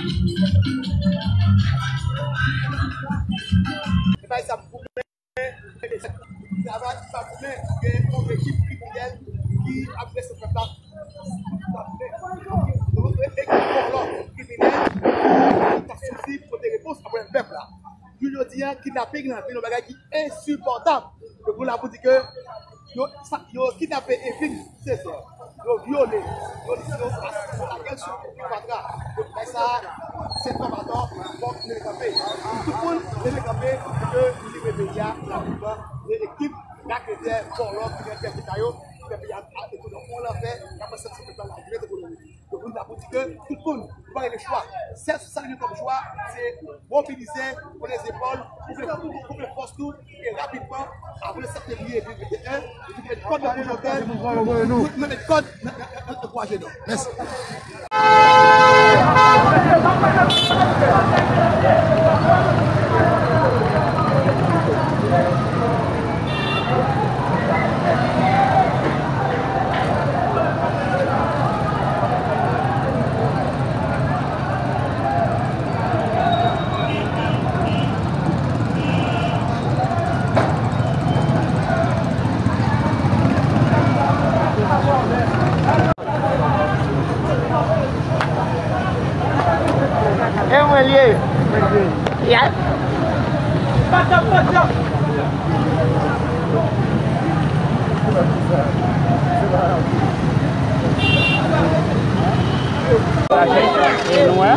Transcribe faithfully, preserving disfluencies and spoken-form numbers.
E pa sa pou travay sa pou men gen yon ekip kriminèl ki ap reste pèp la. Ekip vòlò kriminèl k ap sezi pote repons a pwoblèm pèp la. Jounen jodi a, kidnaping nan vin yon bagay ki ensipòtab. Yo vin la pou di ke yo, sa, yo kidnape Evelyne Césaire. Yo vyole, yo, yo, yo lage l sou fatra. Yo fè sa, se twa baton, fòk leve kanpe. Tout moun leve kanpe pou ke nou libere peyi a rapidman. Se ekip raketè, vòlò ki gen tèt eta yo, ki fè peyi a ap tou nan yon lanfè, k ap santi pèp la lage ekonomi. Donk, nou ta pou di ke tout moun, nou pa gen lechwa. Sèl sa nou gen kòm chwa, se mobilize, pran lezepòl, kouvle, kouvle fòs nou, e rapidman, avan le sèt fevriye de mil venteyen, nou met kòd nan pwojè, nou met kòd nan, nan, nan, nan pwojè nou. Mèsi. E mwen l ye. Yes. E nou wè.